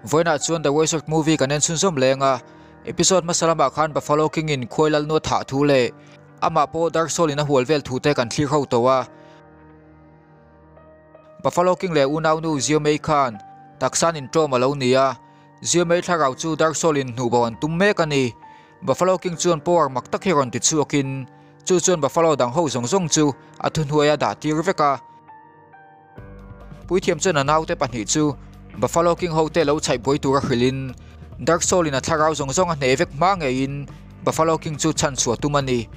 Vawiinah chuan The Wizard movie kan en chhunzawm leng a, episode hmasa lamah khan Buffalo King in khuai lal nu a thah thu leh amah pawh Dark Soul in a hual vel thu te kan thlir ho tawh a. Buffalo King leh unaunu Ziomei khan taksa an inṭawm a lo ni a, Ziomei thlarau chu Dark Soul in hnuh bo an tum mek a ni. Buffalo King chuan power mak tak hi rawn ti chhuakin chu chuan Buffalo dang ho zawng zawng chu a thuhnuai a dah tir vek a. Puithiam chuan a naute pahnih chu Buffalo King hote lo chhaih buai tura hrilhin Dark Soul in a thlarau zawng zawng a hneh vek hma ngeiin Buffalo King chu chhan chhuah tum a ni.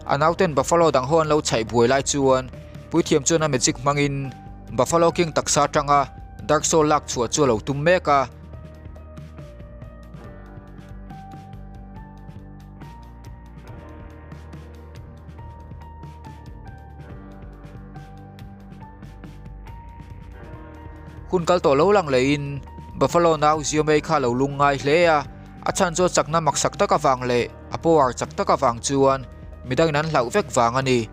A nauten Buffalo dang ho an lo chhaih buai lai chuan Puithiam chuan a magic hmangin Buffalo King taksa atanga Dark Soul lak chhuah chu a lo tum mek a. Hun kal tawh lo lang leiin Buffalo nau Ziomei kha a lo lung ngai hle a, a chhan chu a chakna maksak tak avang leh a power chak tak avang chuan midangin an hlauh vek vang a ni.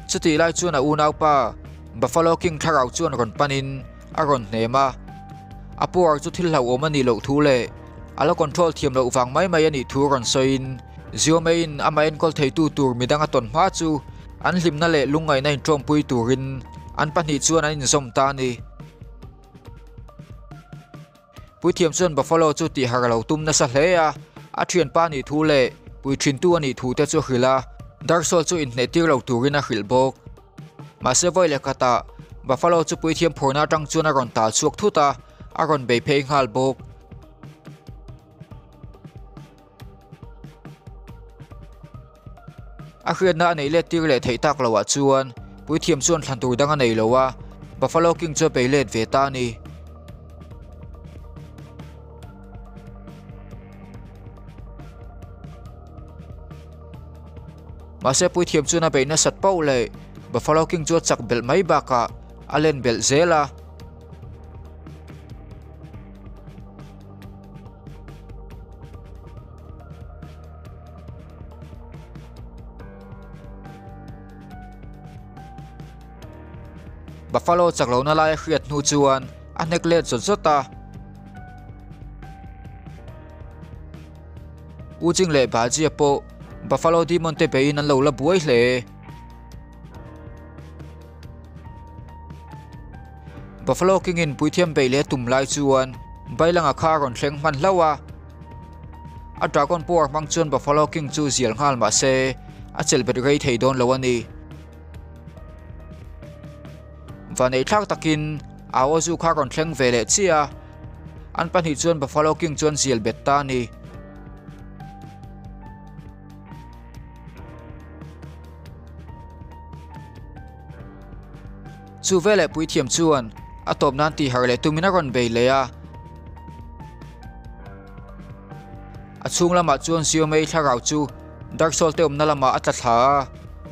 Chutih lai chuan a unaupa Buffalo King thlarau chuan rawn panin a rawn hnem a, a power chu thil hlauhawm a nih loh thu leh a la control thiam loh vang mai mai a nih thu rawn sawiin Ziomeiin amah enkawl theitu tur midang a tawn hma chu an hlimna leh lungngaihna inṭawmpui turin an pahnih chuan an inzawm ta a ni. Puithiam chuan Buffalo chu tih har a lo tum nasa hle a, a thianpa a nih thu leh puithintu a nih thu te chu a hrilh a, Dark Soul chu inhneh tir lo turin a hrilh bawk. Mahse vawi leh khatah Buffalo chu puithiam phurna atang chuan a rawn tal chhuak thut a, a rawn bei phei nghal bawk. A hriatna a neih let tir leh theih tak loah chuan puithiam chuan thlan tur dang a nei lo a, Buffalo King chu a bei let ve ta a ni. Mahse puithiam chuan a beih nasat pauh leh Buffalo King chu a chak belh mai bakah a len belh zel a. Buffalo chak lohna lai a hriat hnu chuan a hnek let zawt zawt a. U Ching leh Bajia pawh Buffalo Demon te beiin an lo la buai hle. Buffalo King in puithiam beih leh a tum lai chuan Bailanga kha a rawn thleng hman hlauh a. A Dragon Power hmang chuan Buffalo King chu zial nghal mah se a chelh bet rei thei dawn lo a ni. Vanei thlak takin Aozu kha a rawn thleng ve leh chiah a, an pahnih chuan Buffalo King chuan zial bet ta a ni. Chu veleh puithiam chuan a tawp nan tih harh leh tumin a rawn bei leh a. A chhung lamah chuan Siomei thlarau chu Dark Soul te awmna lamah a tla thla a,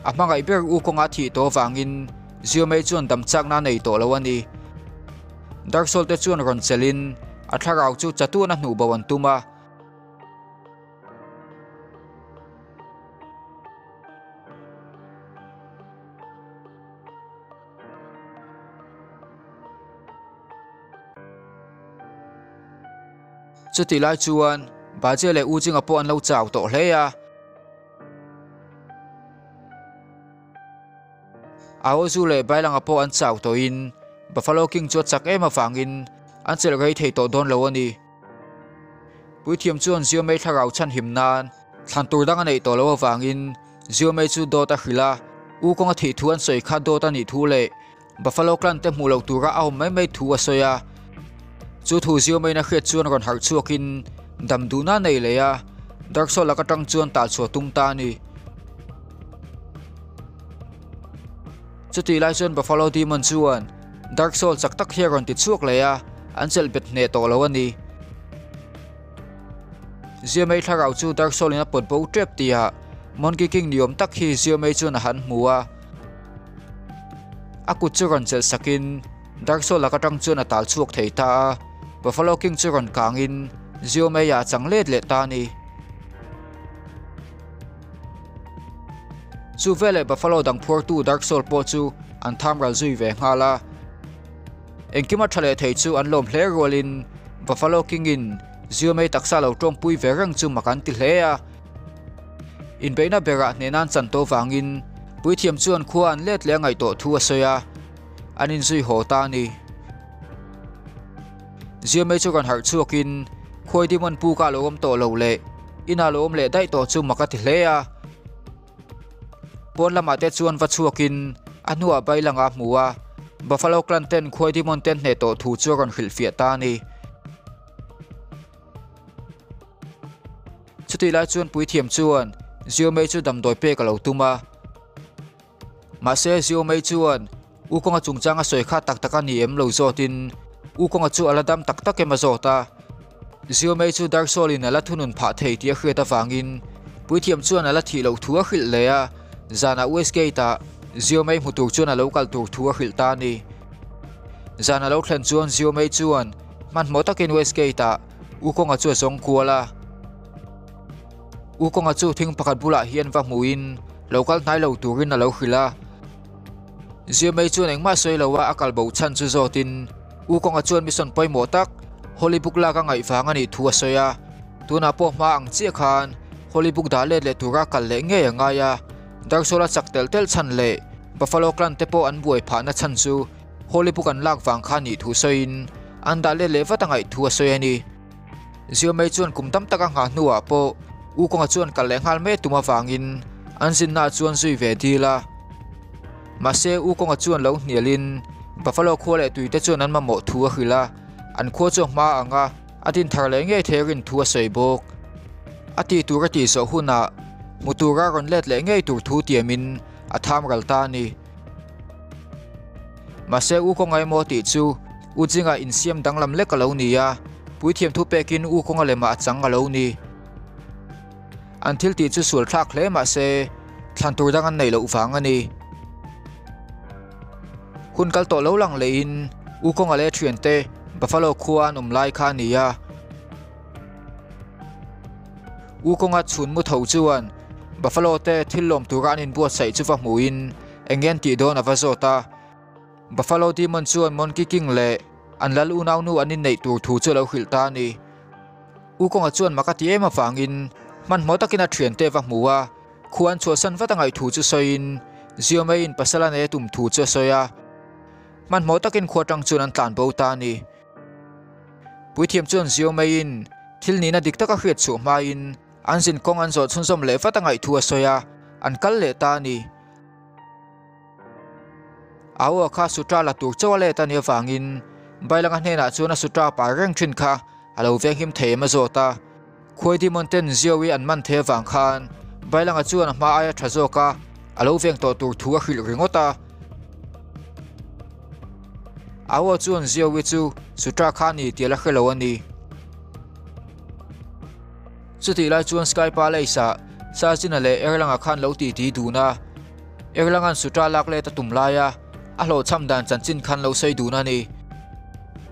a hmangaih ber u kawnga thih tawh avangin Siomei chuan dam chakna a nei tawh lo a ni. Dark Soul te chuan rawn chelhin a thlarau chu chatuan a hnuh bo an tum a. Chutih lai chuan Bajia leh U Jinga pawh an lo chau tawh hle a. Aozu leh Bailanga pawh an chau tawhin Buffalo King chu a chak em avangin an chelh rei thei tawh dawn lo a ni. Puithiam chuan Ziomei thlarau chhanhim nan thlan tur dang a neih tawh loh avangin Ziomei chu dawt a hrilh a, U kawnga thih thu an sawi kha dawt a nih thu leh Buffalo clan te hmuh loh tura a awm mai mai thu a sawi a. Chu thu Ziomeiin a hriat chuan rawn harh chhuakin dam duhna a nei leh a, Dark Soul lak atang chuan tah chhuah tum ta a ni. Chutih lai chuan Buffalo Demon chuan Dark Soul chak tak hi a rawn ti chhuak leh a, an chelh bet hneh tawh lo a ni. Ziamei thlarau chu Dark Soul in a pawt bo tep tihah Monkey King ni awm tak hi Ziamei chuan a han hmu a. A kut chu rawn chelh sakin Dark Soul lak atang chuan a tal chhuak thei ta a, Buffalo King chu rawn kangin Ziamei-ah a chang let leh ta a ni. Chu veleh Buffalo dang phuartu Dark Soul pawh chu an tham ral zui ve nghal a. Engkima tha leh thei chu an lawm hle rualin Buffalo King in Ziomei taksa lo tawngpui ve reng chu mak an ti hle a. Inbeihna berah hnehna an chan tawh vangin puithiam chuan khua an let leh a ngaih tawh thu a sawi a, an inzui haw ta a ni. Ziomei chu rawn harh chhuakin khuai Demon pu ka lo awm tawh lo leh inah lo awm leh daih tawh chu mak a ti hle a. Pawn lamah te chuan va chhuakin a hnuah Bailanga a hmu a, Buffalo Clan ten khuai Demon ten hneh tawh thu chu a rawn hrilhfiah ta a ni. Chutih lai chuan puithiam chuan Ziomei chu damdawi pek a lo tum a. Mahse Ziomei chuan U Kawnga chungchang a sawi kha tak tak a ni em lo zawtin U Kawnga chu a la dam tak tak em a zawt a. Ziomei chu Dark Soul in a la thunun phah thei tih a hriat avangin puithiam chuan a la thih loh thu a hrilh leh a, zanah Westgate ah Ziomei hmu tur chuan a lo kal tur thu a hrilh ta a ni. Zan a lo thlen chuan Ziomei chuan hmanhmawh takin Westgate ah U Kawnga chu a zawng kual a. U Kawnga chu thing pakhat bulah hian va hmuhin lo kal hnai lo turin a lo hrilh a. Ziomei chuan engmah sawi lo a a kal bo chhan chu zawtin U Kawnga chuan mission pawimawh tak Holy Book lak a ngaih vang a nih thu a sawi a. Tunah pawh hma ang chiah khan Holy Book dah let leh tura kal leh ngei a ngai a. Darksola chak telh telh chhan leh Buffalo Clan te pawh an buai phahna chhan chu Holy Book an lak vang kha nih thu sawiin an dah let leh vat a ngaih thu a sawi a ni. Ziomei chuan kum tam tak a nghah hnuah pawh U Kawnga chuan kal leh nghal mai tum avangin an zinnaah chuan zui ve dil a. Mahse U Kawnga chuan lo hnialin Buffalo khua leh tuite chuan an mamawh thu a hrilh a, an khua chu a hma ang a, a din thar leh ngei thei rin thu a sawi bawk. A tih tur a tih zawh hunah hmu tura rawn let leh ngei tur thu tiamin a tham ral ta a ni. Mahse U Kawnga emaw tih chu U Jinga insiam danglam lek a lo ni a, puithiam thu pekin U Kawnga lemah a chang a lo ni. An thil tih chu sual thlak hle mahse thlan tur dang an neih loh vang a ni. Hun kal tawh lo lang lehin U Kawnga leh thiante Buffalo khua an awm lai kha a ni a. U Kawnga chhun mu tho chuan Buffalo te thil lawm tura an inbuatsaih chu va hmuhin Eng nge an tih dawn a va zawt a. Buffalo Demon chuan Monkey King leh an lal unaunu an inneih tur thu chu a lo hrilh ta a ni. U Kawnga chuan mak a ti em avangin hmanhmawh takin a thiante va hmu a, khua an chhuahsan vat a ngaih thu chu sawiin Ziomeiin pasal a nei a tum thu chu a sawi a. Hmanhmawh takin khua tang chuan an tlan bo ta a ni. Puithiam chuan Ziomeiin thil nihna dik taka hriat chhuah hmain an zin kawng an zawh chhunzawm leh vat a ngaih thu a sawi a, an kal leh ta a ni. A aw kha Sutra la tur chauh a let a nih avangin Bailanga hnenah chuan a Sutra pai reng thin kha a lo venghim thei em a zawt a. Khuai Demon ten Ziawi an man thei avang khan Bailanga chuan a hma aia tha zawk a a lo veng tawh tur thu a hrilh ringawt a. A aw chuan Ziawi chu Sutra kha a ni tih a la hre lo a ni. Chutih lai chuan Sky Palace ah Sazina leh Erlanga khan lo titi dun a. Erlanga'n Sutra lak let a tum laia a hlawhchham dan chanchin khan lo sawi dun a ni.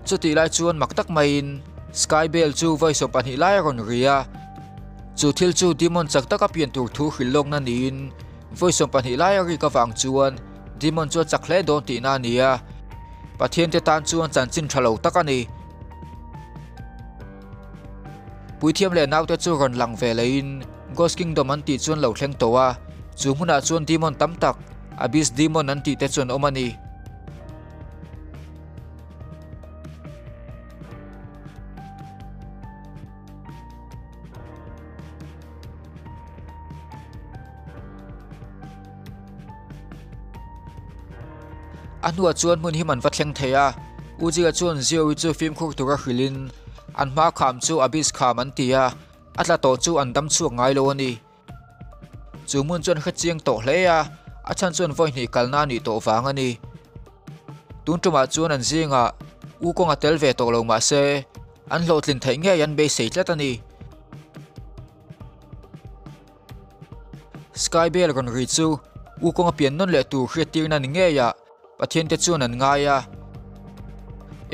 Chutih lai chuan mak tak maiin Sky Bell chu vawi 12 lai a rawn ri a. Chu thil chu Demon chak taka pian tur thu hrilh lawkna niin vawi 12 lai a rik avang chuan Demon chu a chak hle dawn tihna a ni a. Pathiante tan chuan chanchin tha lo tak a ni. Puithiam leh naute chu rawn lang ve leiin Ghost Kingdom an tih chuan lo thleng tawh a, chu hmunah chuan demon tam tak, Abyss Demon an tih te chuan awm a ni. A hnuah chuan hmun him an va thleng thei a, U Jia chuan Zio-i chu fimkhur tura hrilhin an hma kham chu Abyss kham an ti a, a tla tawh chu an dam chhuak ngai lo a ni. Chu hmun chuan hre chiang tawh hle a, a chhan chuan vawi hnih kalna a nih tawh vang a ni. Tun tumah chuan an zingah U Kawnga tel ve tawh lo mah se, an hlawhtlin theih ngei an beisei tlat a ni. Sky Bell rawn ri chu U Kawnga pian nawn leh tur hriattirna ni ngei ah Pathian te chuan an ngai a.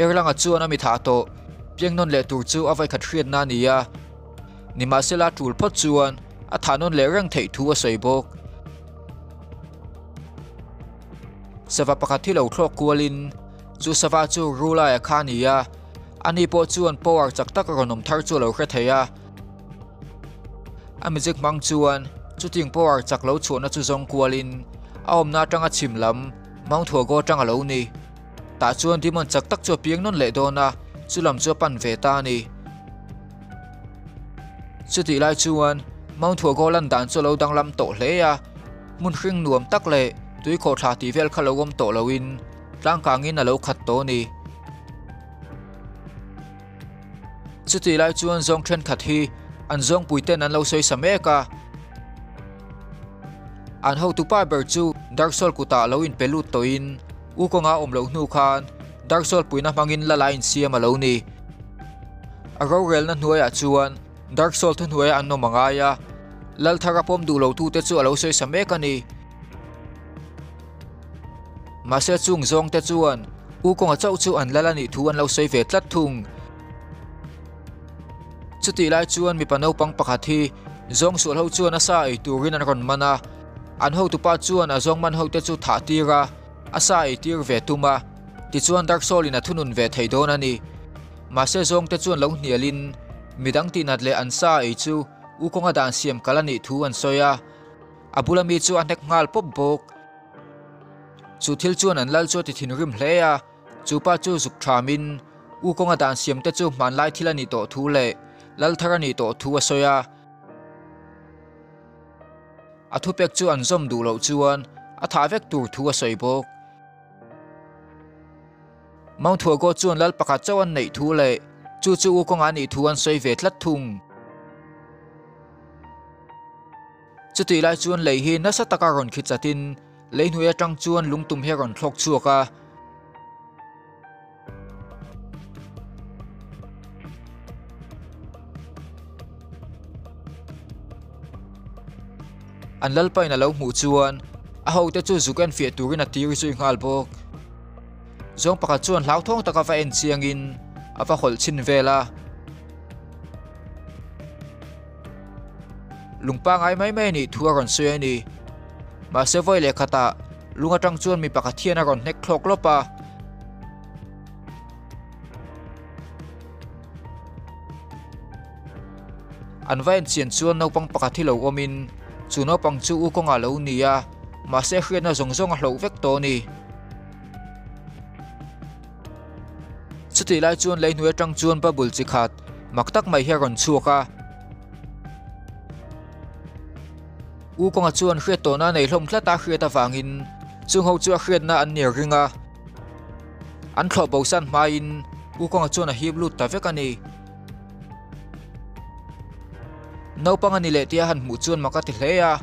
Erlanga chuan a mi thah tawh piang nawn leh tur chu a vaikhat hriatna a ni a. Nimahsela tul phawt chuan a thah nawn leh reng theih thu a sawi bawk. Sava pakhat hi lo thlawk kualin chu sava chu Rulaia kha a ni a, ani pawh chuan power chak tak a rawn awm thar chu a lo hre thei a. A magic hmang chuan chuting power chak lo chhuahna chu zawng kualin a awmna atanga chhim lam Mount Huago atang a lo ni. Tah chuan demon chak tak chu a piang nawn leh dawn a, chu lam chu a pan ve ta a ni. Chutih lai chuan Mount Huago lan dan chu a lo danglam tawh hle a, hmun hring nuam tak leh tui khawhthla tih vel kha lo awm tawh loin tlangkangin a lo khat tawh a ni. Chutih lai chuan zawng thenkhat hi an zawngpui ten an lo sawi sa mek a, an hotupa ber chu Darksawl kutah lo inpe lut tawhin U kawnga awm loh hnu khan Darksawl puina hmangin la la insiam a lo ni. A rorelna hnuaiah chuan Darksawl thuhnuaiah an awm a ngai a, Lalthara pawm duh lotute chu a lo sawi sa mek a ni. Mahse chung zawngte chuan U kawnga chauh chu an lal a nih thu an lo sawi ve tlat thung. Chutih lai chuan mipa naupang pakhat hi zawng sual ho chuan a sa ei turin an rawn man a, an hotupa chuan a zawng man hote chu thah tir a, a sa ei tir ve tum a, tichuan Dark Soul in a thunun ve thei dawn a ni. Mahse zawngte chuan lo hnialin midang tihnat leh an sa ei chu U kawnga dan siam kal a nih thu an sawi a, a bula mi chu a hnek nghal pawp bawk. Chu thil chuan an lal chu a ti thinrim hle a, chu pa chu zuk thamin U kawnga dan siam te chu hmanlai thil a nih tawh thu leh lal thar a nih tawh thu a sawi a. A thupek chu an zawm duh loh chuan a thah vek tur thu a sawi bawk. Mount Huago chuan lal pakhat chauh an neih thu leh chu chu U kawnga a nih thu an sawi ve tlat thung. Chutih lai chuan lei hi nasa taka rawn khi chatin lei hnuai atang chuan lungtum hi a rawn thlawk chhuak a. An lalpain a lo hmuh chuan a hote chu zuk en fiah turin a tir zui nghal bawk. Zawng pakhat chuan hlauthawng taka va en chiangin a va hawlh chhin vel a. Lung pangai mai mai a nih thu a rawn sawi a ni. Mahse vawi leh khatah lung atang chuan mi pakhat hian a rawn hnek thlawk lawp a. An va enchian chuan naupang pakhat hi lo awmin chu naupang chu u kawngah lo ni a, mahse hriatna zawng zawng a hloh vek tawh a ni. Chutih lai chuan lei hnuai atang chuan bubble chi khat mak tak mai hi a rawn chhuak a. U kawnga chuan hriat tawhna a nei hlawm tlat a hriat avangin chung ho chu a hriatna an ni ring a. An thlawh bosan hmain U kawnga chuan a hip lut ta vek a ni. Naupang a ni leh tia han hmuh chuan mak a ti hle a.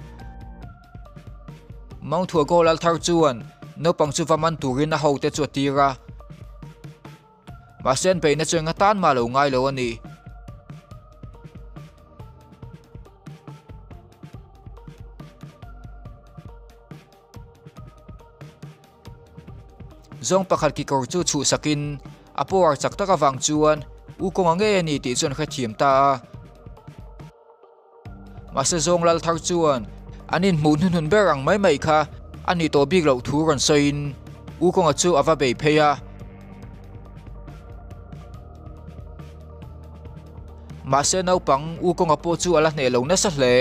Mount Huago lal thar chuan naupang chu va man turin a hote chu a tir a. Mahse an beihna chu enga tan mah lo ngai lo a ni. Zawng pakhat kekawr chu chhuhsakin a power chak tak avang chuan U kawnga ngei a ni tih chu an hrethiam ta a. Mahse zawng lal thar chuan an inhmuh hnuhnun ber ang mai mai kha a nih tawh bik loh thu rawn sawiin U Kawnga chu a va bei phei a. Mahse naupang U Kawnga pawh chu a la hneh lo nasa hle.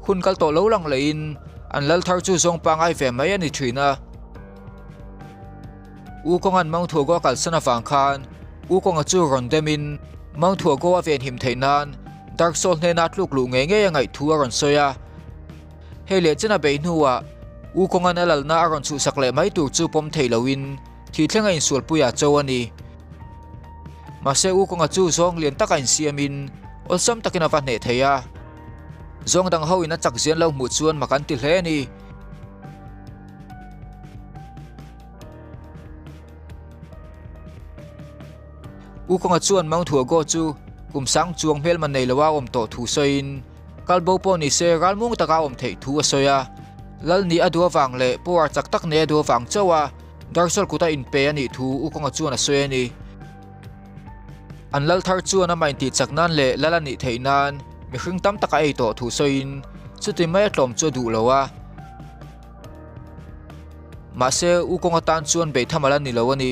Hun kal tawh lo lang lehin an lal thar chu zawng pangai ve mai a ni thin a. U Kawnga'n Mount Huago a kalsan avang khan U Kawnga chu rawn demin Mount Huago a venhim theih nan Dark Soul hnena tluk luh ngei ngei a ngaih thu a rawn sawi a. Hei leh chen a beih hnuah U Kawnga'n a lalna a rawn chhuhsak leh mai tur chu pawm thei loin thih thleng a insualpui a cho a ni. Mahse U Kawnga chu zawng lian taka insiamin awlsam takin a va hneh thei a. Zawng dang ho in a chak zian lo hmuh chuan mak an ti hle a ni. U Kawnga chuan Mount Huago chu kum sang chuang hmelma nei loa awm tawh thu sawiin kalbo pawh ni se ralmuang taka awm theih thu a sawi a. Lal nih a duh avang leh power chak tak nei a duh avang chauh a Darsawl kuta inpe a nih thu U Kawnga chuan a sawi a ni. An lal thar chuan amah intih chak nan leh lal a nih theih nan. Mihring tam tak a ei tawh thu sawiin chuti mai a tlawm chu a duh lo a. Mahse, U Kawnga tan chuan beihtham a la ni lo a ni.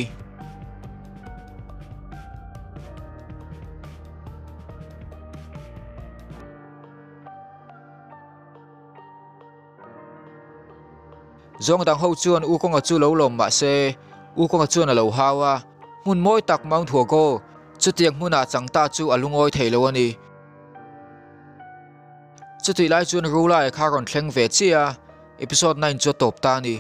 Zawng dang ho chuan U Kawnga chu lo lawm mah se, U Kawnga chuan a lo hau a, hmun mawi tak Mount Huago, chutiang hmunah chang ta chu a lungawi thei lo a ni. Chutih lai chuan Rulai kha a rawn thleng ve chiah a, episode 9 chu a tawp ta a ni.